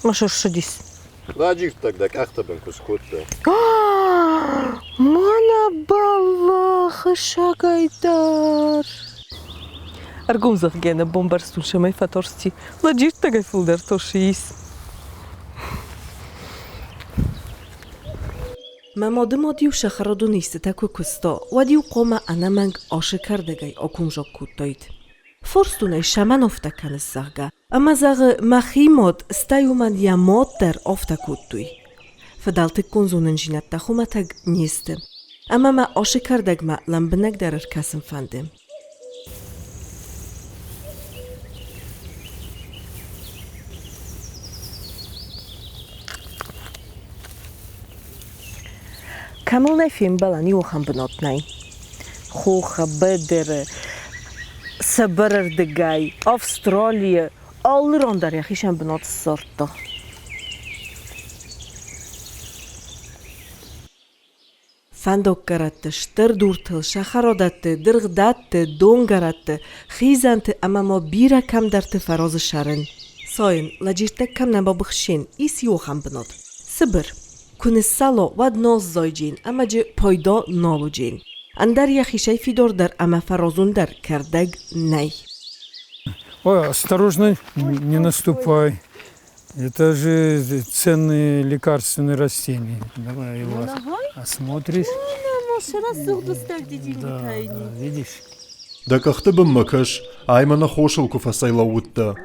Ма ссыдис. Лӕджирттаг дӕ къӕхтӕ бын куы скодта. Мӕнӕ бӕллӕхы сагӕй дӕр! Ӕргом зӕгъгӕ, нӕ бомбӕрстон цӕмӕй фӕтарсти, лӕджирттагӕй фылдӕр тасы ис. Мӕ мадымад-иу сӕхӕрадоны истытӕ куы куыста, уӕд-иу хъуамӕ ӕнӕмӕнг асы кӕрдӕгӕй акомзаг кодтаид. Форстунӕй цӕмӕн афтӕ кӕныс, зӕгъгӕ, ӕмӕ зӕгъы, мӕхи мад, стӕй уымӕн йӕ мад дӕр афтӕ кодтой. Фыдӕлтыккон зонындзинӕдтӕ хуымӕтӕг не сты, ӕмӕ мӕ асы кӕрдӕгмӕ лӕмбынӕгдӕр ӕркӕсын фӕнды. Кӕмыл нӕ фембӕлӕн, иу ахӕм бынат нӕй. Хохы, быдыры, Сыбырырдыгӕй, Австралийы, алы ран дӕр йӕхицӕн бынат ссардта. Фӕндаггӕрӕтты, стыр дуртыл, сахарадӕтты, дыргъдӕтты, донгӕрӕтты, хизӕнты ӕмӕ ма бирӕ кӕмдӕрты фӕразы сӕрын. Сайын, лӕджирттӕг кӕм нӕ бабыхсин, ис иу ахӕм бынат. Цыбыр. Куы ныссӕло, уӕд ноззойджын ӕмӕ джы пайда нал уыджын. Ӕндӕр йӕхицӕй фидардӕр ӕмӕ фӕразондӕр кӕрдӕг нӕй. Ой, осторожно, не наступай. Это же ценные лекарственные растения. Давай его осмотришь. Да, да, видишь? Дӕ къӕхты бынмӕ кӕс, ай мӕнӕ хосыл куы фӕцӕйлӕууыдтӕ.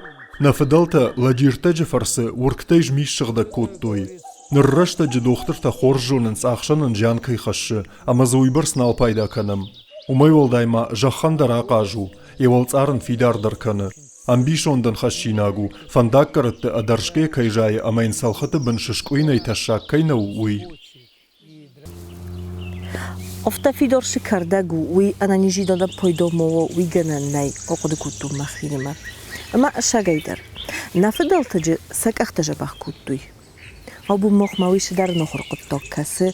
Нӕ фыдӕлтӕ лӕджирттӕджы фӕрцы уыргтӕй змис сыгъдӕг кодтой. Ныр рӕстӕджы дохтыртӕ хорз зонынц ӕхсӕнӕн зиан кӕй хӕссы, ӕмӕ дзы уыйбӕрц нал пайда кӕнӕм. Уымӕй уӕлдай ма зӕххӕн дӕр ахъаз у, йӕ уӕлцъар ын фидардӕр кӕны. Ӕмбисондӕн хӕссинаг у, фӕндаггӕрӕтты ӕдӕрсгӕ кӕй зайы ӕмӕ йын цӕлхыты бын сыскъуыйынӕй тӕссаг кӕй нӕу, уый. Афтӕ фидар цы кӕрдӕг у, уый ӕнӕниздзинадӕн пайда ма уа, уый гӕнӕн нӕй, ахъуыды кодтон мӕхинымӕр. Ӕмӕ ӕцӕгӕйдӕр, нӕ фыдӕлтӕджы сӕ къӕхтӕ дзӕбӕх кодтой. Абон махмӕ уый цыдӕр ӕнахуыр хъуыддаг кӕсы,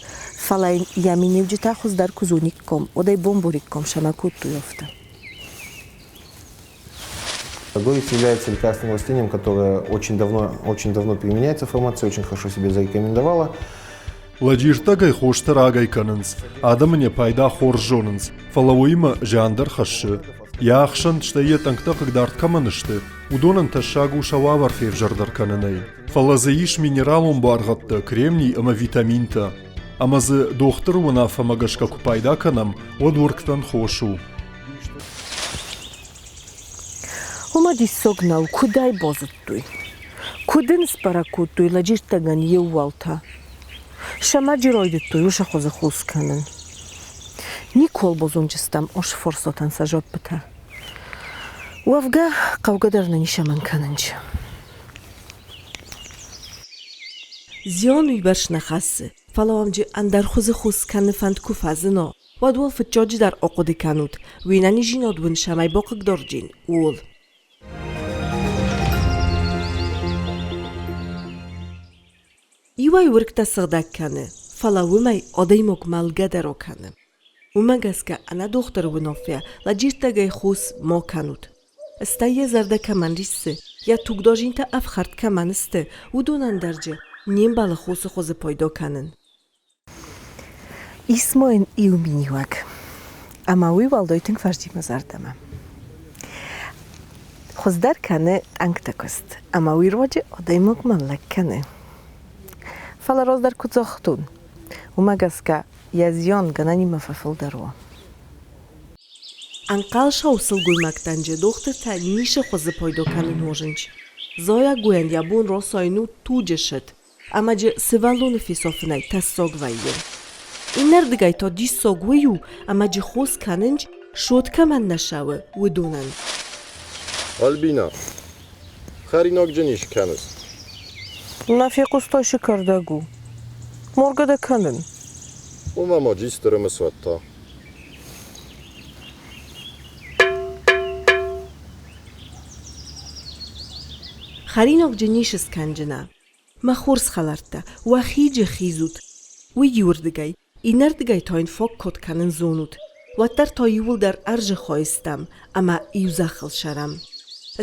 фӕлӕ йын йӕ миниуджытӕ хуыздӕр куы зониккам, уӕд ӕй бомбориккам сӕмӕ кодтой афтӕ. Горец является лекарственным растением, которое очень давно применяется в фармации, очень хорошо себя зарекомендовало. Лӕджирттӕгӕй хостӕ рагӕй кӕнынц, адӕм ын йӕ пайда хорз зонынц, фӕлӕ уыимӕ зиан дӕр хӕссы. Йӕ ахсӕн, стӕй йӕ тъӕнгтӕ хъыгдард кӕмӕн сты, уыдонӕн тӕссаг у сӕ уавӕр февзӕрдӕр кӕнынӕй. Фӕлӕ дзы ис минералон буаргъӕдтӕ, кремний ӕмӕ витаминтӕ. Ӕмӕ дзы дохтыры уынаффӕмӕ гӕсгӕ куы пайда кӕнӕм, уӕд уыргтӕн хос у. Уымӕ диссаг нӕу, куыд ӕй базыдтой? Куыд ын сбӕрӕг кодтой лӕджирттӕгӕн йе ууӕлтӕ? Сӕмӕджы райдыдтой уыцы хуызы хус кӕнын. Никуал базондзыстӕм ос-форсотӕн сӕ зоппытӕ. Уӕвгӕ, хъӕугӕ дӕр нӕ ницӕмӕн кӕнынц. Зиан уыйбӕрц нӕ хӕссы, фӕлӕ уӕм ӕндӕр хуызы хус кӕныны фӕнд куы фӕзына, уӕд уал фыццаджыдӕр ахъуыды кӕнут, уе нӕниздзинад уын цӕмӕй бахъыгдарджын, ууыл. Иуӕй уыргтӕ сыгъдӕг кӕны, фӕлӕ уымӕй адӕймаг мӕлгӕ дӕр акӕны. Уымӕ гӕсгӕ ӕнӕ дохтыры уынаффӕ лӕджирттӕгӕй хос ма кӕнут. Стӕй йӕ зӕрдӕ кӕмӕн риссы, йӕ тугдадзинтӕ ӕфхӕрд кӕмӕн сты, уыдонӕн дӕр джы не мбӕлы хосы хуызы пайда кӕнын. Ис ма йын иу миниуӕг, ӕмӕ уый уӕлдай тынг фӕзыди мӕ зӕрдӕмӕ. Хуыздӕр кӕны тъӕнгты куыст, ӕмӕ уый руаджы адӕймаг мӕллӕг кӕны. Фӕлӕ раздӕр куыд загътон, уымӕ гӕсгӕ йӕ зиан гӕнӕнимӕ фӕфылдӕр уа. Ӕнхъӕлсау сылгоймӕгтӕн же дохтыртӕ ницы хуызы пайда кӕнын нуазынц. Зайӕгойӕн йӕ бон расайын у туджы сыд, ӕмӕ джы сывӕллоны фесафынӕй тӕссаг вӕййы. Иннӕрдыгӕй та диссаг уый у, ӕмӕ джы хос кӕнынц, сод кӕмӕн нӕ цӕуы, уыдонӕн. Альбина, хӕринагджын ис кӕныс? Нӕ фехъуыстай цы кӕрдӕг у? Моргӕ дӕ кӕнын. Уымӕ ма джисты рымысуӕд та. Хӕринагджын ницы скӕнджынӕ. Мӕ хорз хӕлӕрттӕ, уӕхиджы хизут. Уый иуырдыгӕй, иннӕрдыгӕй та йын фаг код кӕнын зонут. Уӕддӕр та иууылдӕр ӕрзыхой стӕм ӕмӕ иу зӕххыл сӕрӕм.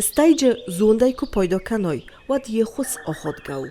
Стайджы зондӕй куы пайда кӕной, уӕд йе ххуыс ахадгӕ у.